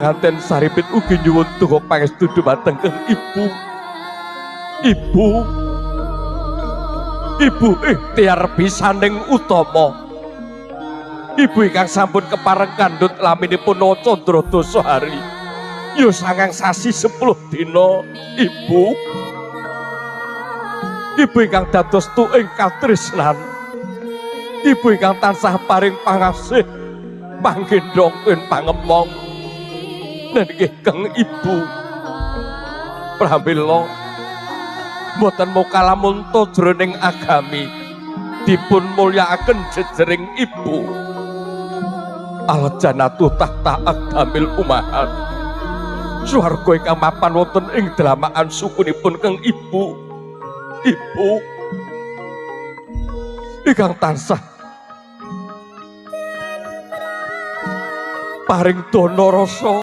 Nganten Saripin ugi nyuwun donga pangestu dumateng Kang Ibu. Ibu. Ibu ikhtiar pisaning utama. Ibu ingkang sampun kepareng kandhut laminipun Candra Dasahari. Yo sangang sasi 10 dina, Ibu. Ibu ingkang dados tuing katresnan. Ibu ingkang tansah paring pangasih, panggendhong ing pangemong. Lan nggih Kang Ibu. Pramila mboten mokalamunta jroning agami dipun mulyakaken jejering ibu. Al jannatu tahta aqdamil ummahat. Swarga ingkang mapan wonten ing dlamakan sukunipun Kang Ibu. Ibu ingkang tansah paring dana rasa.